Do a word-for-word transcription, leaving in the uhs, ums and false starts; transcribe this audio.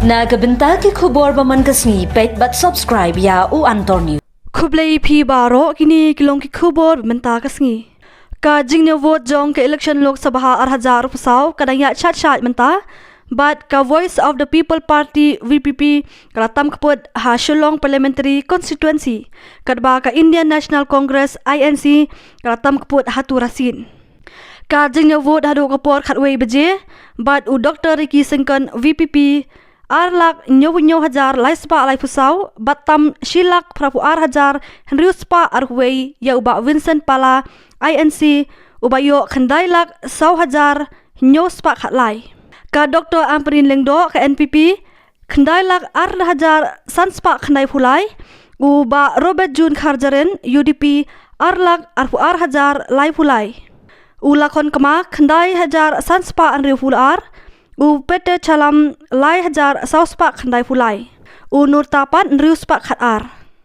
Na ka bynta ki khubor ba man ka sngi, peit bad subscribe ïa u Antor News. Khublei phi baroh, kine ki long ki khubor ba mynta ka sngi. Ka jingñiew vote jong ka election Lok Sabha ar hajar arphew saw ka dang ïaid shait shait mynta, bad ka Voice of the People Party, V P P, ka la tam kput ha Shillong Parliamentary Constituency, katba ka Indian National Congress, I N C, ka la tam kput ha Tura Seat. Ka jingñiew vote haduh ka por khatwei baje, bad u Doctor Ricky Syngkon, V P P, ar lak hynñiew hynñiew hajar lai spah laiphew saw, bad tam shi lak phraphew ar hajar hynriew spah arphew wei ïa u Bah Vincent Pala, I N C, uba ïoh khyndai lak saw hajar hynñiew spah khatlai. Ka Doctor Ampareen Lyngdoh, ka N P P, khyndai lak ar hajar san spah khyndaiphew lai, u Bah Robert June Kharjahrin, U D P, ar lak arphew ar hajar laiphew lai. U Lakhon Kma, khyndai hajar san spah hynriewphew ar, u Peter Chalam, lai hajar saw spah khyndaiphew lai. U Nurta Pat, hynriew spah khatar.